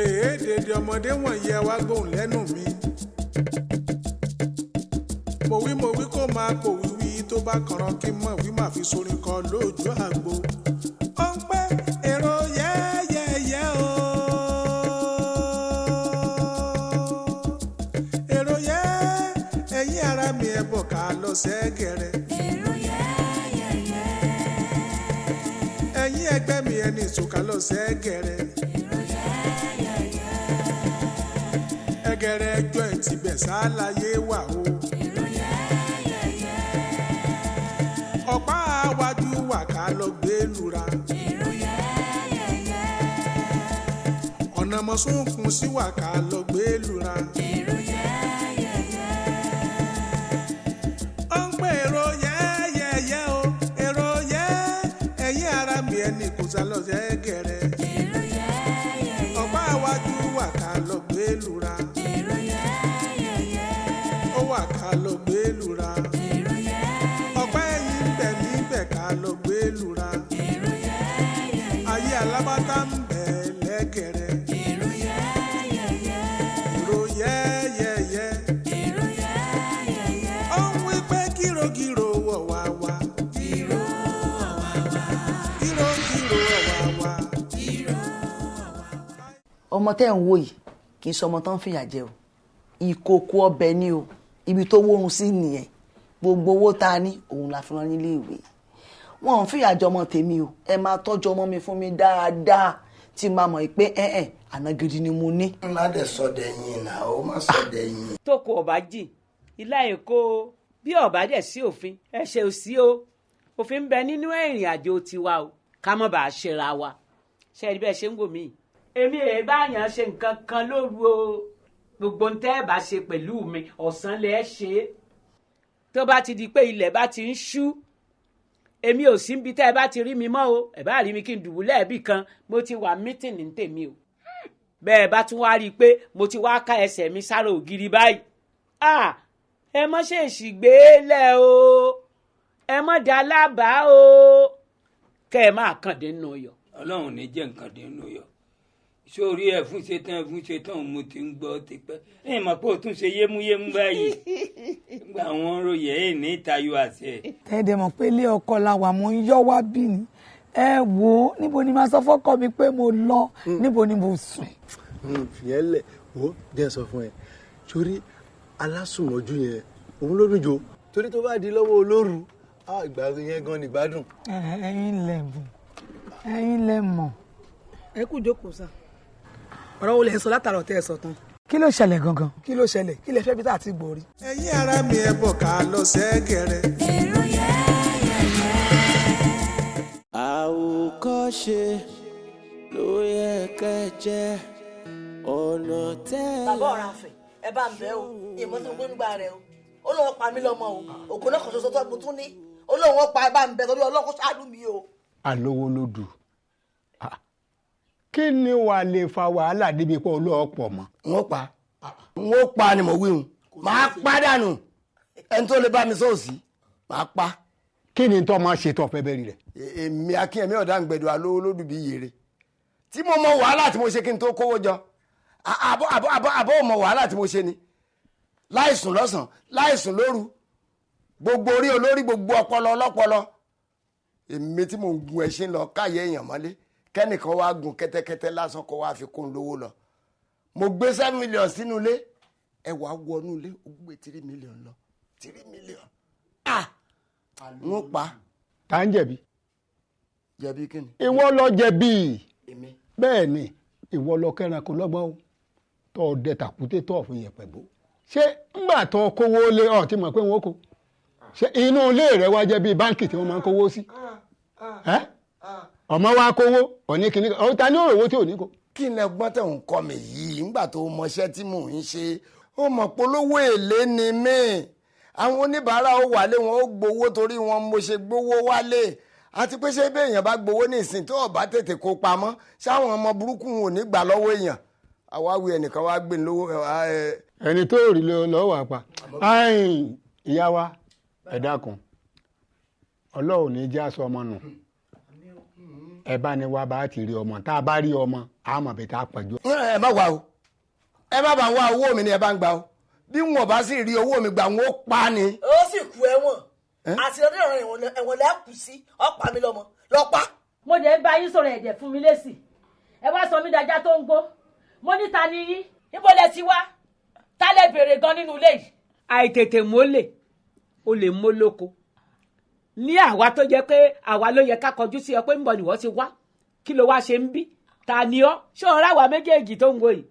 Èé dèdè ọmọdé wọ̀nyí, ẹ wá gbóhùn lẹ́nu mi. Mo wí, mo wí, kó máa pò wíwí tó bá kànràn kí n mọ̀ wí má fi sorin kọ lójú àgbo. Ó ń pẹ́ èrò yẹ́yẹ́yẹ́ o. Èrò yẹ́, ẹ̀yin ara mi, ẹ̀ bọ̀ ká lọ sẹ́gẹ̀rẹ̀. Èrò yẹ́yẹ́yẹ́. Ẹ̀yin ẹgbẹ́ mi, ẹni ìsòkà lọ sẹ́gẹ̀rẹ̀. Èrò yẹ́yẹ́yẹ́. Ẹgẹrẹ ẹjọ́ ẹ̀ tibẹ̀ sáláyé wà o. Èrò yẹ́yẹ́yẹ́. Ọ̀pá àwájú wà ká lọ gbé lura. Èrò yẹ́yẹ́yẹ́. Ọ̀nà mọ̀súnkún sí wà ká lọ gbé lura. Èrò yẹ́yẹ́yẹ́. Ó ń pè èrò yẹ́yẹ́yẹ́ o. Èrò yẹ́, ẹ̀yin ara mi, ẹni kò sá lọ sẹ́gẹ̀rẹ̀. Èrò yẹ́yẹ́yẹ́. Ọ̀pá àwájú wà ká lọ gbé lura. Èrò yẹ́yẹ́yẹ́. Ó wà ká lọ gbé lura. Èrò yẹ́yẹ́yẹ́. Ọ̀pá ẹ̀yìn ń bẹ níbẹ̀ ká lọ gbé lura. Èrò yẹ́yẹ́yẹ́. Ayé alábátá ń bẹ lẹ́gẹ̀rẹ̀. Èrò yẹ́yẹ́yẹ́. Èrò yẹ́yẹ́yẹ́. Èrò yẹ́yẹ́yẹ́. Ó ń wí pé kírokíro wọ̀ wá wá. Ìró ọ̀wàwà. Kírokíro wọ̀ wá wá. Ìró ọ̀wàwà. Ọmọ tẹ́ ń wò yìí kì í ṣọmọ tán fìyà jẹ o. Ìkòkò ọbẹ̀ ni o, ibi tó wórun sí nìyẹn. Gbogbo owó tá a ní, òun la fi rán nílé ìwé. Wọn ò fìyà jẹ ọmọ tèmi o. Ẹ máa tọ́jú ọmọ mi fún mi dáadáa tí máa mọ̀ pé ẹ̀ẹ́n àná gidi ni mo ní. Má dẹ̀ sọ dẹ̀yìn náà ó, má sọ dẹ̀yìn. Tó kò ọba jìn ilá Èkó, bí ọba dẹ̀ sí òfin, ẹ̀ṣẹ̀ ò sí o. Òfin ń bẹ nínú ìrìn àjò tiwa o, ká má bàa ṣera wa. Ṣe é rí bẹ́ẹ̀ ṣe ń wò mí? Èmi èé bá yàn ṣe nǹkan kan lóru o. Gbogbo ń tẹ́ ẹ bá ṣe pẹ̀lú mi, ọ̀sán lẹ́ ṣe é. Tó bá ti di pé ilẹ̀ bá ti ń ṣú, èmi ò sí níbi tẹ́ ẹ bá ti rí mi mọ́ o. Ẹ bá rí mi kí n dùbúlẹ̀ ẹ̀bì kan, mo ti wà mítìnì ní tèmi o. Bẹ́ẹ̀ bá tún wá rí i pé mo ti wá ká ẹsẹ̀ mi sára ògiri báyìí, ah, ẹ mọ́ ṣèṣì gbé lẹ̀ o, ẹ mọ́ dá lábàá o, kẹ́ ẹ máa kàn dé nínú yọ. Ọlọ́run ní jẹ́ nǹkan dínú yọ sórí ẹ̀ fún ṣetán, ẹ̀ fún ṣetán. Mo ti ń gbọ́ tipẹ́, ẹ̀ mọ̀ pé o tún ṣe yémúyémú báyìí nígbà wọn ròyìn ẹ̀ ní tayọ àṣẹ. Tẹ́ẹ̀dẹ̀ mọ̀ pé ilé ọkọ la wà, mo ń yọ́ wá bí ni. Ẹ wò ó, níbo ni màá sọ fọ́kọ mi pé mo lọ? Níbo ni mo sùn? Fìyẹn lẹ̀ wò, jẹ́ sọ fún ẹ torí alásùnmọ́jú yẹn, òun ló dùn jò, torí tó bá di lọ́wọ́ olóru, ìgbà yẹn gan ni ìgbádùn. Ẹ̀yin lẹ bùn, ẹ̀yin lẹ mọ̀. Ẹ kú jókòó sá. Ọ̀rọ̀ wo lẹ ń sọ látàrọ̀ tẹ́ ẹ sọ tán? Kí ló ṣẹlẹ̀ gangan? Kí ló ṣẹlẹ̀? Kí lẹ fẹ́ bí tá a ti gbòòrí? Ẹ̀yin ara mi, ẹ bọ̀ ká lọ sẹ́gẹ̀rẹ̀. Èrò yẹ́yẹ́yẹ́. Àwòkọ́ṣe ló yẹ kẹ́ jẹ́ ọ̀nà tẹ́lẹ̀. Bàbá ọ̀rọ̀ àfẹ́, ẹ bá ń bẹ́ o. Ìmọ̀ tí mo gbé nígbà rẹ o, ó lóun pa mí lọ́mọ o. Ògùn náà kan ṣoṣo tó mo tún ní, ó lóun ó pa. Ẹ bá ń bẹ torí Ọlọ́run, kó ṣàánú mi o. Alówó ló dù. Kí ni wàá lè fa wàhálà débi pé olóòpọ̀ mọ́? N ó pa, n ó pa ni mo wí hun, máa pàdánù ẹni tó lè bá mi sọ́ọ̀sì, máa pa. Kí ni tó máa ṣe tó fẹ́ bẹ́ẹ̀ rí rẹ̀? Èmi Akínyẹmí ọ̀dà ń gbẹ̀dọ̀ alówó lódù bí yèrè tí mo mọ wàhálà tí mo ṣe kí n tó kówó jọ. Àbọ̀ àbọ̀ àbọ̀ àbọ̀ mọ wàhálà tí mo ṣe ni, láìsùn lọ́sàn, láìsùn lóru, gbogbo orí olórí, gbogbo ọpọlọ ọlọ́pọlọ. Èmi tí mò ń gun ẹṣin lọ káyé èèyàn mọ́lé, kẹ́nìkan wá gun kẹ́tẹ́kẹ́tẹ́ lásán kó wá fi kún lówó lọ. Mo gbé 7 million sínú ilé, ẹ wàá wọnú ilé, ó gbé 3 million lọ, 3 million. Ah, n ó pa. Tá ń jẹ̀bi? Jẹ̀bi kí ni? Ìwọ ló jẹ̀bi. Èmi? Bẹ́ẹ̀ ni, ìwọ lọ kẹ́ranko lọ́gbọ́n o, tó o dẹ tàkúté tó o fi yẹ̀pẹ̀ bò. Ṣé ńgbà tó o kówó lé ọ ti mọ̀ pé wọ́n kó? Ṣé inú ilé rẹ wá jẹ́ bíi báǹkì tí wọ́n máa ń kówó sí? Ẹ́ ọmọ wa kówó òní kìíní ọ̀ ta ní òròwó tí ò ní kó. Kí ni ẹgbọ́n tẹ̀ ń kọ́ mi yìí? Ńgbà tó mọṣẹ́ tí mò ń ṣe, ó mọ̀ polówó èlé ni mí. Àwọn oníbàárà ó wálé, wọn ó gbowó torí wọn mo ṣe gbowó wálé. Àti pé ṣé béèyàn bá gbowó ní ìsìn tó ọba tètè kó pamọ́, ṣáwọn ọmọ burúkú wọn ò ní gbà lọ́wọ́ èèyàn? Àwa wí ẹnìkan wá gbé lówó. Ẹni tó rí lọ́wọ́ àpá ìyá wa, ẹ dákun, Ọlọ́run ní já sọ ọmọ nù. Ẹ bá ní wá bá ti rí ọmọ, tá a bá rí ọmọ a mọ̀ bí tá a pẹ̀jọ́. Ẹ má wá o, ẹ má bá ń wá owó mi ni ẹ bá ń gbà o. Bí wọn bá sì rí owó mi gbà, wọn ó pa ni. Ó sì kú ẹ̀wọ̀n àti ọdún ìrọ̀rùn ẹ̀wọ̀n lẹ́kù sí ọ̀pá mi lọ́mọ lọ́pá. Mo dẹ̀ ń bá yín sọ̀rọ̀, ẹ̀dẹ̀ fún mi lésì. Ẹ wá sọ mí dájá tó ń gbó. Mo ní ta ni yín? Níbo lẹ ti wá? Ta lẹ béèrè gan nínú ilé yìí? Àìtètè mólè o lè mó lóko ní àwa tó jẹ́ pé àwa ló yẹ ká kọjú sí ọ pé ń bọ̀ ni wọ́n ti wá, kí ló wá ṣe ń bí, ta ni ọ́? Ṣé ọ̀rá wa méjèèjì tó ń wo yìí,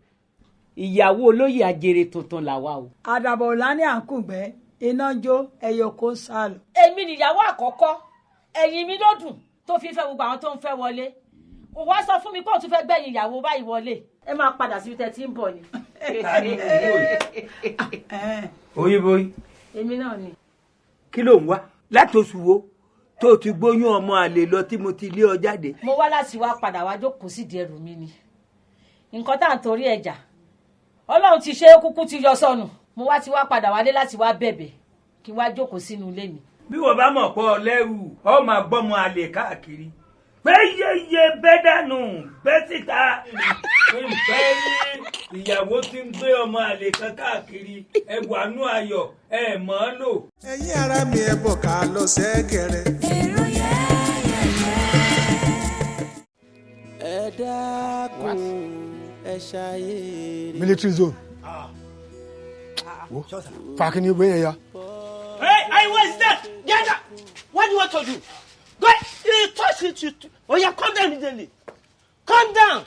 ìyàwó olóyè ajere tuntun làwa o. Àdàbọ̀ ọ̀la ní àǹkùngbẹ́ iná jó ẹyọ kó ń sá lọ. Èmi nìyàwó àkọ́kọ́, ẹ̀yìn mi ló dùn tó fi fẹ́ gbogbo àwọn tó ń fẹ́ wọlé. Kò wá sọ fún mi pé òun tún fẹ́ gbẹ̀yìn ìyàwó báyìí wọlé. Ẹ máa padà síbi tẹ́ ti ń bọ̀ ni. Oyinboyi. Èmi náà ni. Kí ló ń wá látòṣù wo tó o ti gbóyún ọmọ àlè lọ tí mo ti lé ọ jáde? Mo wá láti wá padà wá jókòó sídìí ẹrù mi ni. Nǹkan tá à ń torí ẹjà, Ọlọ́run ti ṣe é, kúkú ti yọ sọnù. Mo wá ti wá padà wálé láti wá bẹ̀bẹ̀ kí n wá jókòó sínú ilé mi. Bí wọ́n bá mọ̀ pọ̀ lẹ́rù, ọ máa gbọ́mọ àlè káàkiri pé yeye bẹ́ dànù bẹ́ síta. Pé ní ìyàwó tí ń gbé ọmọ àlè kan káàkiri, ẹ wà nú ayọ̀, ẹ mọ̀ ọ́ lò. Ẹ̀yin ará mi, ẹ bọ̀ ká lọ sẹ́gẹ̀rẹ̀. Èrò yẹ́yẹ́yẹ́. Ẹ dákun, ẹ ṣayé. Military zone. Wo fakini wo yẹn ya. Hey, hey, what is that? Get up! What do you want to do? Go, you touch it. You, oh yeah, calm down immediately. Calm down.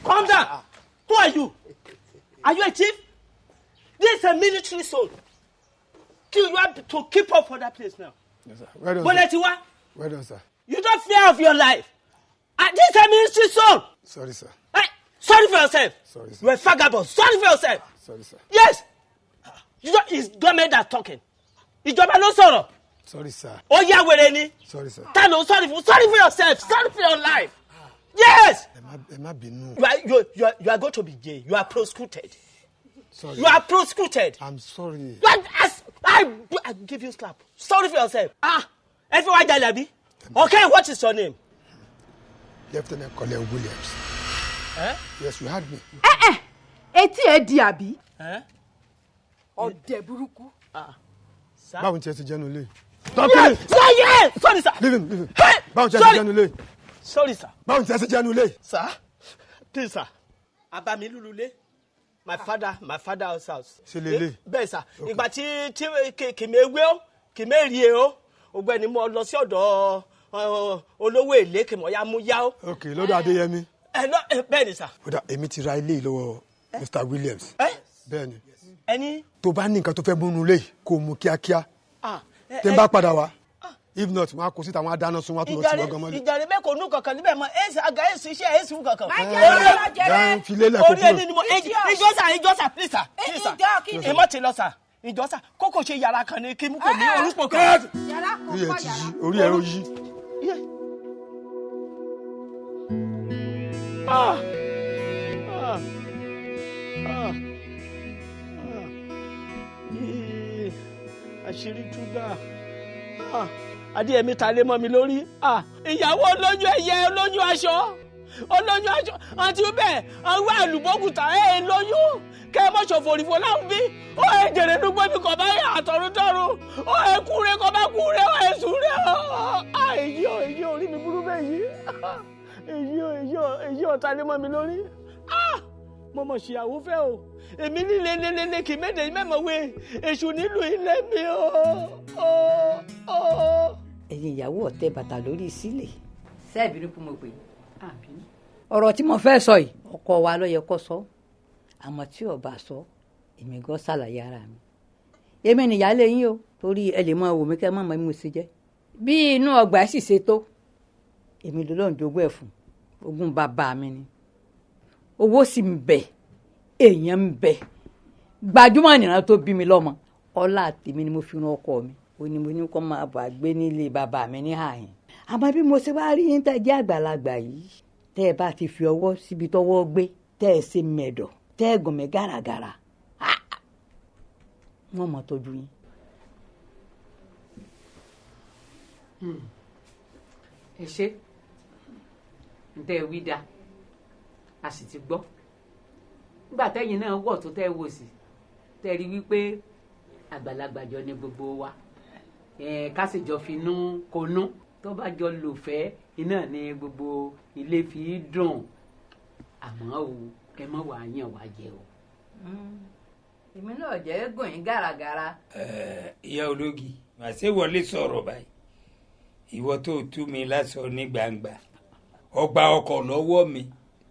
Calm down. Who are you? Are you a chief? This is a military zone. You have to keep up for that place now. Yes, sir. Well done, sir. Boletiwa, Well done, sir. you don't fear of your life. This is a military zone. Sorry, sir. Hey, sorry for yourself. Sorry, sir. You are a vagabond. Sorry for yourself. Sorry, sir. Yes. You don't, it's government that's talking. Ìjọba ló sọ̀rọ̀. Sorry, sir. Ó yá wèrè ni. Sorry, sir. Ta ló sorry for? Sorry for yourself. Sorry for your life. Yes. Ẹ má bínú. You are you, you are you are going to be jailed. You are prosecuted. Sorry. You are prosecuted. I'm sorry. You are, as, I give you slap. Sorry for yourself. Ah, ẹ fi wá jalè àbí? Okay, what is your name? Lieutenant Colonel Williams. Eh? Yes, you heard me. Etí ẹ di àbí? Eh? Ọ̀dẹ̀ burúkú. Báwo ni tiẹ̀ ti jẹ́nu ilé? Yes, sir, yes. Sorry, sir. Leave him, leave him. Hey, Báwo ni tiẹ̀ ti sorry. jẹ́nu ilé? Sorry, sir. Báwo ni tiẹ̀ ti jẹ́nu ilé? Sir, please, sir. Abami lulule. My father house. Ṣe lele? Bẹ́ẹ̀ sà, ìgbà tí kìmẹ̀ wé ó, kìmẹ̀ rí e ó, ọ̀gbẹ́ni mo lọ sí ọ̀dọ̀ olówó èlé kìmọ̀ ya mú yá ó. Ok, lọ́dọ̀ Adéyẹmí. Ẹ lọ bẹ́ẹ̀ ni sà. Ó dà, èmi ti ra ilé yìí lọ́wọ́ Mr. Williams. Bẹ́ẹ̀ ni. Ẹni. Tó bá ní nǹkan tó fẹ́ múnú ilé yìí, kó o mú kíákíá. Ah, Tí n bá padà wá, if not, wọ́n á kó síta, wọ́n á dáná sun, wọ́n á tún lọ sí ọgán mọ́lẹ̀. Ìjàre bẹ́ẹ̀ kò nú kankan níbẹ̀ mọ́, èsì àga èsì iṣẹ́ èsì kankan. Jẹun fi lélẹ̀ kó Orí kúrò. ẹni ni mo ìjọ sà, ìjọ sà, please sà, please sà. Ìjọ kí ni? Èmọ̀ ti lọ sà, ìjọ sà, kókò ṣe yàrá kan ni kí mú kò ní orúkọ kan. Orí ẹ ti yí, orí ẹ ó yí. Ah! Ah! Ah! Ah! Yéé, àṣírí túgbà. Ah! Adéyẹmí ta lé mọ́ mi lórí. Ah! Ìyàwó olóyún ẹyẹ, olóyún aṣọ, olóyún aṣọ àti bẹ́ẹ̀ àwọn àlùbọ́kùtà ẹ̀ lóyún kẹ́ ẹ mọ̀ṣọ̀ fòrìfò láwùn bí ó ẹ jèrè dúgbò mi kọ̀ bá yà àtọ̀run tọ̀run, ó ẹ kúre kọ̀ bá kúre, ó ẹ sùúrẹ́. Èyí ò, èyí ò, orí mi burú bẹ́ẹ̀ yìí. Èyí ò, èyí ò, èyí ò ta lé mọ́ mi lórí. Mo mọ̀ ṣìyàwó fẹ́ o, èmi nílé lélẹ́lẹ́ kì í méde mẹ́mọ̀wé èṣù nílùú ilé mi o. Ẹ̀yin ìyàwó ọ̀tẹ̀ bàtà lórí sílẹ̀ sẹ́ẹ̀bínú kú mo pè é. Ọ̀rọ̀ tí mo fẹ́ sọ yìí, ọkọ wa ló yẹ kó sọ, àmọ́ tí ó bá sọ, èmi gan ṣàlàyé ara mi. Èmi nìyáálé yín o, torí ẹ lè máa wò mí kẹ́ má mọ̀ bí mo ṣe jẹ́. Bí inú ọgbà sì ṣe tó, èmi ló lọ́n jogún ẹ̀ fún ogún bàbá mi ni. Owó sì ń bẹ, èèyàn ń bẹ, gbajúmọ̀ nìran tó bí mi lọ́mọ. Ọlá tèmi ni mo fi ran ọkọ mi, ó ní mo ní kó máa bà gbé nílé bàbá mi ní àyìn. Àmọ́ bí mo ṣe wá rí yín tẹ́ jẹ́ àgbàlagbà yìí, tẹ́ ẹ bá ti fi ọwọ́ síbi tọ́wọ́ gbé, tẹ́ ẹ ṣe mẹ̀dọ̀, tẹ́ ẹ gùn mí gàràgàrà, wọ́n mọ̀ tọ́jú yín. Ẹ ṣe. Ntẹ́ wí da, a sì ti gbọ́. Nígbà tẹ́yìn náà wọ̀ tó tẹ́ wò sí, tẹ́ rí wípé àgbàlagbà jọ ni gbogbo wa, ká sì jọ finú konú, tó bá jọ lò fẹ́ iná ni gbogbo ilé fi dùn. Àmọ́ o, ẹ má wàá yàn wá jẹ o. Èmi náà jẹ́ gùn yín gàràgàrà. Ìyá ológi, màá ṣe wọlé sọ̀rọ̀ báyìí. Ìwọ tó tú mi lásọ ní gbangba, ọgbà ọkọ̀ lọ́wọ́ mi,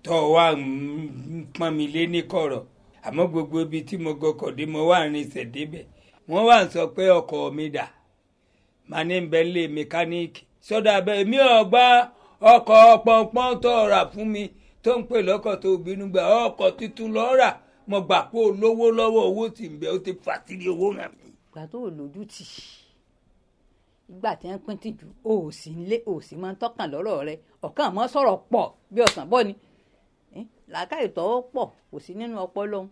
tó wà ń pọ́n mi lé ní kọ̀rọ̀. Àmọ́ gbogbo ibi tí mo gọkọ̀ dé, mo wà rinṣẹ̀ débẹ̀. Wọ́n wà ń sọ pé ọkọ̀ mi dà, màá ní bẹ́ẹ̀ lé mẹkáníìkì. Sọ́dọ̀ abẹ́ mi ò gbá ọkọ̀ pọ́npọ́n tó rà fún mi tó ń pè lọ́kọ̀ tó bínú gbà, ọkọ̀ tuntun ló rà. Mo gbà pé olówó lọ́wọ́, owó tí ń bẹ, ó ti fàtírí owó ràn mí. Ìgbà tó o lójú tì, ìgbà tí wọ́n pín tìjú, o ò sí nílé, o ò sì máa ń tọ́kàn lọ́rọ̀ rẹ, ọ̀kan àmọ́ sọ̀rọ̀ pọ̀ bí ọ̀sán bọ́ ni. Làákàyè tọ́wọ́ pọ̀ kò sí nínú ọpọlọ òun.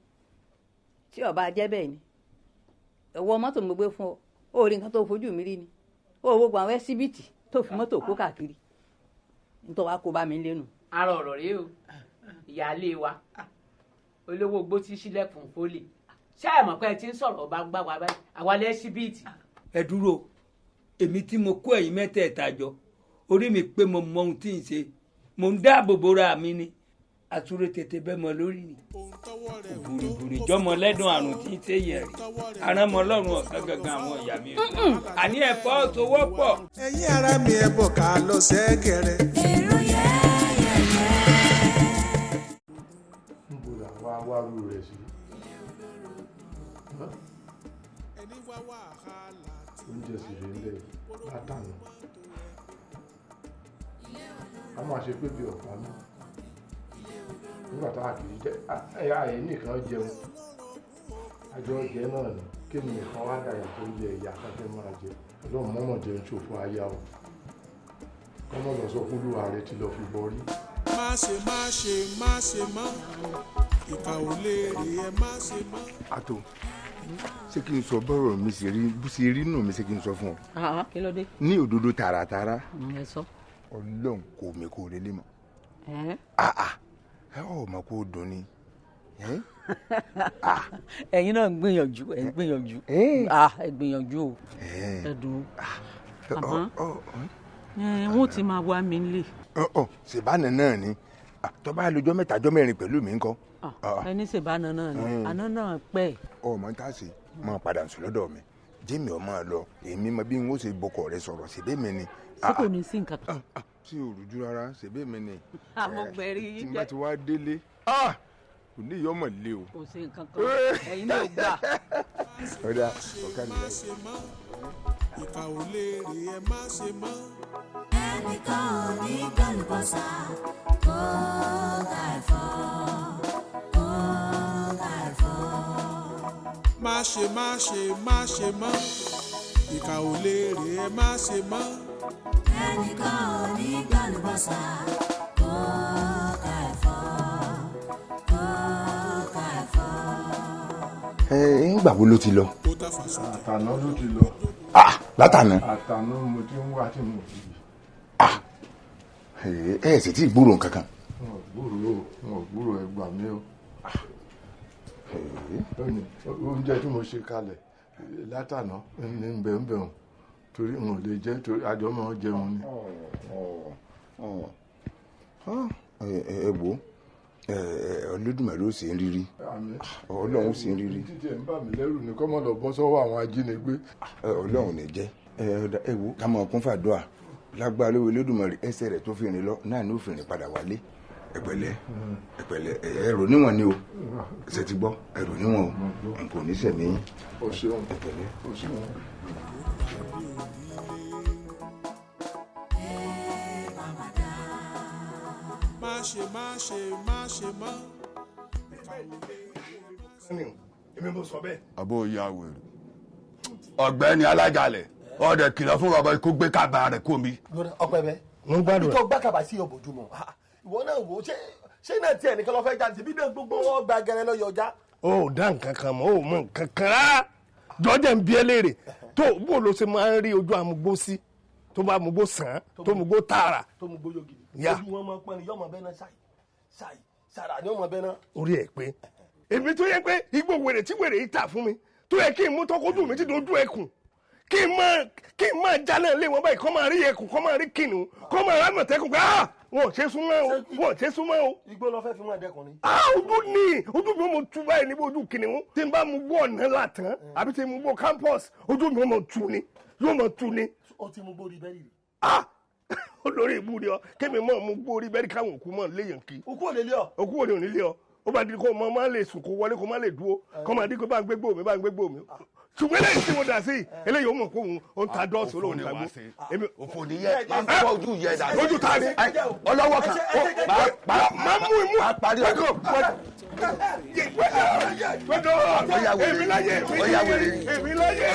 Tí ó bá jẹ́ bẹ́ẹ̀ ni, ọwọ́ mọ́tò mo gbé fún ọ, ó rí nǹkan tó fojú mi rí ni, ó gbogbo àwọn ẹ́síbìtì tó fi mọ́tò kó káàkiri, nítorí wàá kó bá mi lẹ́nu. Ara ọ̀rọ̀ rèé o, ìyáálé wa olówó gbó tí sílẹ̀kùn fólè, ṣé ẹ mọ̀ pé ẹ ti ń sọ̀rọ̀ ọba gbá wa báyìí, àwa lẹ́síbìtì. Ẹ dúró, èmi tí mo kó ẹ̀yin mẹ́tẹ̀ẹ̀ta jọ, orí mi pé mo mọ ohun tí ń ṣe, mo ń dáàbò bora mi ni. Àtúrò tètè bẹ́ẹ̀ mọ lórí ni. Bùrìbùrì jọmọ lẹ́dùn àrùn tí ń ṣe yẹn rí. Àránmọ lọ́rùn ọ̀sán gangan àwọn ìyá mi. Àní ẹ̀fọ́ tó wọ́pọ̀. Ẹ̀yin ará mi, ẹ bọ̀ ká lọ sẹ́gẹ̀rẹ̀. Èrò yẹ́yẹ́yẹ́. Níbo làwọn awárú rẹ̀ sí? Oúnjẹ sì rèé lẹ̀ látàná. A máa ṣe pé bí ọ̀pá náà. Nígbà tá a kì í jẹ àyè nìkan jẹun, àjọ jẹ náà ni kémi nìkan wá dàyà tó ń jẹ ìyá káfẹ́ máa jẹ. Ọlọ́run mọ́mọ́ jẹun ṣòfò aya o, kọ́mọ́ lọ sọ fún olúwa rẹ ti lọ fi bọ́ rí. Má ṣe má ṣe má ṣe mọ́, ìkà ò lè rí ẹ má ṣe mọ́. Àtò, ṣé kí n sọ bọ́rọ̀ mi ṣe rí, bó ṣe rí nù mí, ṣé kí n sọ fún ọ? Kí ló dé? Ní òdodo tààràtààrà. Ẹ sọ. Ọlọ́run kò mí kó relé mọ́. Ẹ ò mọ̀ kó dùn ni. Ẹ̀yin náà ń gbìyànjú, ẹ ń gbìyànjú, ẹ gbìyànjú o, ẹ dùn. Àmọ́ wọn ò ti máa wá mi nílé. Ṣèbánà náà ni, tó bá lọ́jọ́ mẹ́ta jọ́ mẹ́rin pẹ̀lú mi ńkọ́. Ẹni ṣèbánà náà ni, àná náà pẹ́. Ọmọ tá a ṣe máa padà sùn lọ́dọ̀ mi, jẹ́mi ọ̀ máa lọ, èmi mọ bí n ó ṣe bọkọ̀ rẹ sọ̀rọ̀, ṣèbí mi ni. Ṣé kò ní sí nǹkan kan? Tí ò rújú rárá, ṣèbí mi ni. Àmọ̀gbẹ̀rí yín jẹ́. Tí n bá ti wá délé, kò ní ìyọ́mọ̀ lé o. Kò sí nǹkan kan, ẹ̀yin náà gbà. Ọ̀dà ọ̀ká mi. Ìkà ò lè rí ẹ má ṣe mọ́. Ẹnìkan ò ní gbọ̀lùbọ̀sà kó ká ẹ̀fọ́, kó ká ẹ̀fọ́. Má ṣe má ṣe má ṣe mọ́, ìkà ò lè rí ẹ má ṣe mọ́. Ẹnìkan ò ní gbọ̀lùbọ̀sà kó ká ẹ̀fọ́, kó ká ẹ̀fọ́. Ẹ ń gbà wo ló ti lọ? Àtàná ló ti lọ. Látàná. Àtàná mo ti ń wá tí mo fi. Ẹ sì tí gbúrò nǹkan kan. Wọn ò gbúrò, ẹ gbà mí o. Oúnjẹ tí mo ṣe kalẹ̀ látàná ní bẹ̀ǹbẹ̀ǹ torí n ò lè jẹ, torí àjọ máa jẹun ni. Ẹ wo, Olódùmarè ó sì ń rírí, Ọlọ́run ó sì ń rírí. Títí ẹ̀ ń bà mí lẹ́rù ni kọ́ mọ́ lọ bọ́ sọ́wọ́ àwọn ajínigbé. Ọlọ́run ní jẹ́. Ẹ wo, ká máa kún fàdúrà lágbára lówó Olódùmarè, ẹsẹ̀ rẹ̀ tó fi rìn lọ náà ní ó fi rìn padà wálé. Ẹ pẹ̀lẹ́, ẹ pẹ̀lẹ́, ẹ rò níwọ̀n ni o, ṣe ti gbọ́, ẹ rò níwọ̀n o, n kò ní sẹ̀mí. Ẹ pẹ̀lẹ́. Má ṣe má ṣe má ṣe mọ́. Èmi mo sọ bẹ́ẹ̀. Àbó ya wèrè. Ọ̀gbẹ́ni alájàlẹ̀, ọdẹ kìlọ̀ fún bàbá kó gbé kaba rẹ̀ kó mi. Ọpẹ bẹ, mo ń gbádùn rẹ. Ìtọ́ gbá kaba sí ọ̀bọ̀júmọ̀. Ìwọ náà wò ó, ṣé náà tiẹ̀ nìkan lọ fẹ́ jáde, bí náà gbogbo wọn gba gẹrẹ lọ yọjá. O ò dá nǹkan kan mọ̀, o ò mọ nǹkan kan rárá. Jọjẹ ń bi ẹ́ léèrè tó bó ló ṣe máa ń rí ojú àmugbó sí. Tó bá mugbó sàn án, tó mugbó tààrà. Tó mugbó yó gidi. Ya. Ojú wọn máa pọ́n ni, yọ́mọ bẹ́ẹ̀ náà ṣáì ṣáì ṣàrà ni yọ́mọ bẹ́ẹ̀ náà. Orí ẹ̀ pé èmi tó yẹ pé igbó wèrè tí wèrè yìí tà fún mi, tó yẹ kí n mú tọkọdù mi ti dojú ẹkùn, kí n máa jálẹ̀ lé wọn báyìí, kọ́ máa rí ẹkùn, kọ́ máa rí kìnìún, kọ́ máa rí àmọ̀tẹ́kùn pé ah, wọn ò ṣe súnmọ́ o, wọn ò ṣe súnmọ́ o. Igbó lọ fẹ́ fi wọn dẹkùn ni. Ah, ojú ni ojú mi ò mọ tu báyìí níbi ojú kìnìún. Tí n bá mu gbó ọ̀nà látàn àbí tí n mu gbó campus, ojú mi ò mọ tu ni, yóò mọ tu ni. Ó ti mu gbó rí bẹ́ẹ̀ rí. Ah, olórí ìbú ni ọ, kémi mọ̀ mu gbó rí bẹ́ẹ̀ káwọn òkú mọ̀ léèyàn kí. Òkú ò lè lé ọ. Òkú ò lè lé ọ. Ó bá di kó o máa lè sùn kó wọlé kó má lè dúró, kó máa di kó bá ń gbé gbó mi, bá ń gbé gbó mi. Ṣùgbọ́n eléyìí tí mo dà sí, eléyìí ó mọ̀ pé òun ó ń ta dọ́ọ̀sì olóhùn ta gbó. Òfò nìyẹn, máa ń fọ́ ojú yẹ dànù. Ojú ta ni. Ọlọ́wọ́ kan, máa mú imú. Máa parí ọdún. Wẹ́dọ̀ èmi láyé, èmi láyé,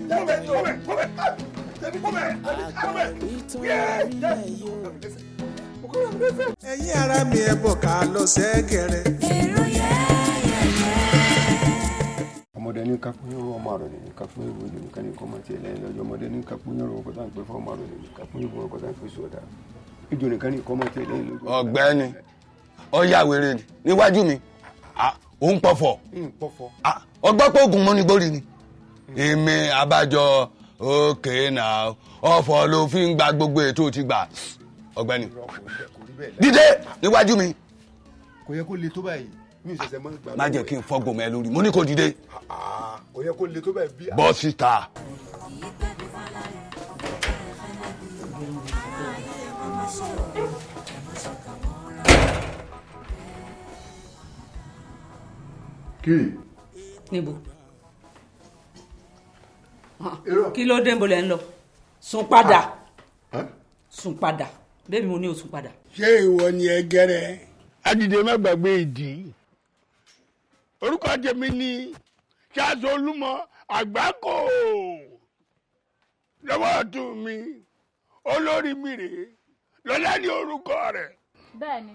kọ́mẹ̀ kọ́mẹ̀ kọ́mẹ̀ kọ́mẹ̀ yẹ́. Ẹ̀yin ará mi, ẹ bọ̀ ká lọ sẹ́gẹ̀rẹ̀. Èrò yẹ́yẹ́yẹ́. Ọmọdé ní kápún yóò ọmọ àrò ní kápún yóò ojú nìkan ní kọ́mọ tiẹ̀ lẹ́yìn lọ́jọ́. Ọmọdé ní kápún yóò ọkọ̀ tá à ń pè fún ọmọ àrò ní kápún yóò ọkọ̀ tá à ń pè sọ̀dá ìjọ nìkan ní kọ́mọ tiẹ̀ lẹ́yìn lọ́jọ́. Ọ̀gbẹ́ni, ọyá wèrè ni níwájú mi, ò ń pọ̀fọ̀, ọgbọ́n pé oògùn mọ́nigbórí ni èmi abájọ. Òkè náà, ọ̀fọ̀ ló fi ń gba gbogbo ètò tí gbà. Ọ̀gbẹ́ni, dídé níwájú mi. Kò yẹ kó le tó báyìí, mi ò ṣẹ̀ṣẹ̀ mọ́ gbà. Má jẹ́ kí n fọ́gbọ̀n mẹ́ lórí, mo ní kó dìde. Kò yẹ kó le tó báyìí bí. Bọ́ síta. Kí. Níbo? Kí ló dé? Níbo lẹ ń lọ? Sùn padà, sùn padà. Bẹ́ẹ̀ ni mo ní o, sùn padà. Ṣé ìwọ ni ẹgẹrẹ adìde má gbàgbé ìdí? Orúkọ tèmi ni Ṣáṣọ Olúmọ Àgbákò. Lọ́wọ́ ọ̀tún mi, olórí mi rèé, Lọ́lá ní orúkọ rẹ̀. Bẹ́ẹ̀ ni,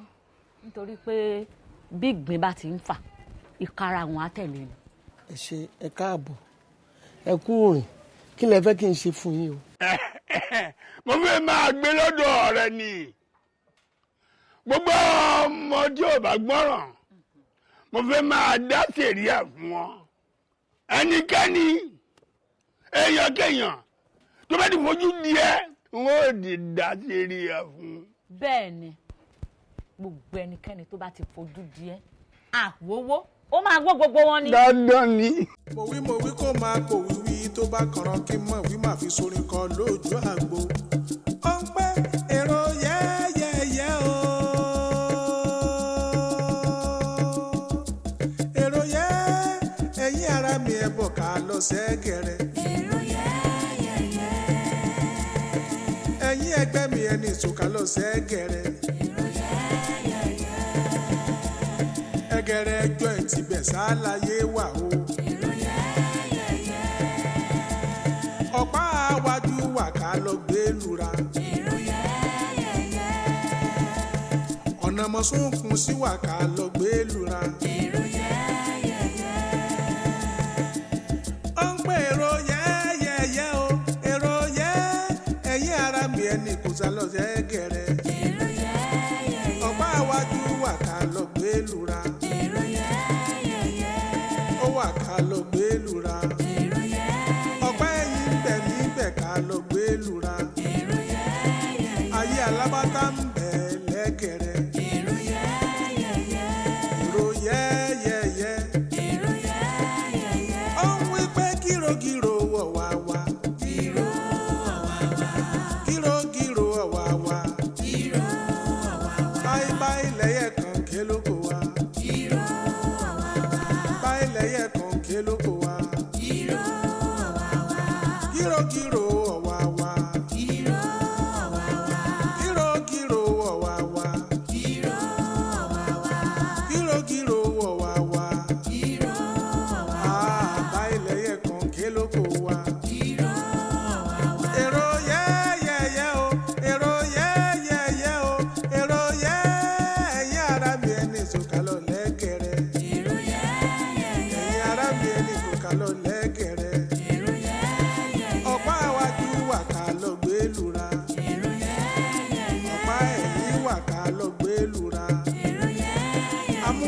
nítorí pé bí ìgbín bá ti ń fà, ìkara àwọn á tẹ̀lé ni. Ẹ ṣe, ẹ káàbọ̀, ẹ kú rìn. Kí lẹ fẹ́ kí n ṣe fún yín o? Mo fẹ́ máa gbé lọ́dọ̀ rẹ ni. Gbogbo ọmọ tí ò bá gbọ́ràn, mo fẹ́ máa dá sẹ̀ríà fún wọn. Ẹnikẹ́ni, èèyàn kéèyàn tó bá ti fojú di ẹ, n ó di dá sẹ̀ríà fún. Bẹ́ẹ̀ ni, gbogbo ẹnikẹ́ni tó bá ti fojú di ẹ́, àwòwò ó máa gbọ́ gbogbo wọn ni. Dandan ni. Mo wí, mo wí, kó máa kò wíwí, tó bá kànràn kí n mọ̀ wí, máa fi sorin kọ lójú àgbo. Ó ń pẹ́ èrò yẹ́yẹ́yẹ́ o. Èrò yẹ́, ẹ̀yin ará mi, ẹ bọ̀ ká lọ sẹ́gẹ̀rẹ̀. Èrò yẹ́yẹ́yẹ́. Ẹ̀yin ẹgbẹ́ mi, ẹni ìsòkà lọ sẹ́gẹ̀rẹ̀. Èrò yẹ́yẹ́yẹ́. Ẹgẹrẹ joint ibẹ̀ sálàyé wà o. Èrò yẹ́yẹ́yẹ́. Ọ̀pá àwájú wà ká lọ gbé lura. Èrò yẹ́yẹ́yẹ́. Ọ̀nà mọ̀súnkún sí wà ká lọ gbé lura. Èrò yẹ́yẹ́yẹ́. Ó ń pè èrò yẹ́yẹ́yẹ́ o, èrò yẹ́, ẹ̀yin ará mi, ẹni kò sá lọ sẹ́gẹ̀rẹ̀. Èrò yẹ́yẹ́yẹ́. Ọ̀pá àwájú wà ká lọ gbé lura. Èrò yẹ́yẹ́yẹ́. Ó wà ká lọ gbé lura. Èrò yẹ́yẹ́yẹ́. Ọ̀pá ẹ̀yìn ń bẹ níbẹ̀ ká lọ gbé lura. Èrò yẹ́yẹ́yẹ́. Ayé alábátá ń bẹ lẹ́gẹ̀rẹ́. Èrò yẹ́yẹ́yẹ́. Èrò yẹ́yẹ́yẹ́. Èrò yẹ́yẹ́yẹ́. Ó ń wí pé kírogíro wọ̀ wá wá. Kíró ọ̀wàwà. Kírogíro ọ̀wà wá. Kíró ọ̀wàwà. Báyìí lẹ́yẹ̀ kan ké lóko wa. Kíró ọ̀wàwà. Báyìí lẹ́yẹ̀ kan ké lóko wa. Kíró ọ̀wàwà. Kírogíro ọ̀wà wá. Kíró ọ̀wàwà. Kírogíro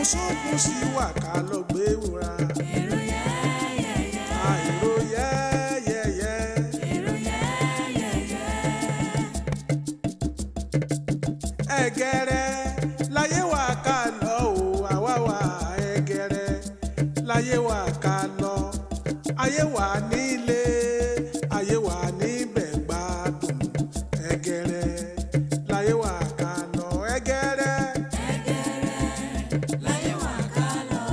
Kùsùnkùn sí wà ká lọ gbé wúra. Èrò yẹ́yẹ́yẹ́. Èrò yẹ́yẹ́yẹ́. Ẹ̀gẹ̀rẹ̀ láyé wà ká lọ o, àwa wà ẹ̀gẹ̀rẹ̀ láyé wà ká lọ. Ayé wà nílé, ayé wà níbẹ̀ gbádùn. Ẹ̀gẹ̀rẹ̀ láyé wà ká lọ, ẹ̀gẹ̀rẹ̀. Láyé wà ká lọ,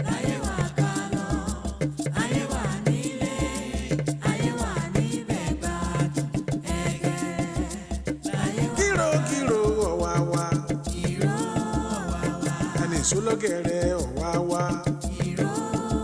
láyé wà ká lọ, ayé wà nílé, ayé wà níbẹ̀ gbádùn. Ẹ̀gẹ̀rẹ̀ láyé wà. Kírokírò ọ̀wàwà. Ẹni ìṣólógẹ̀rẹ̀.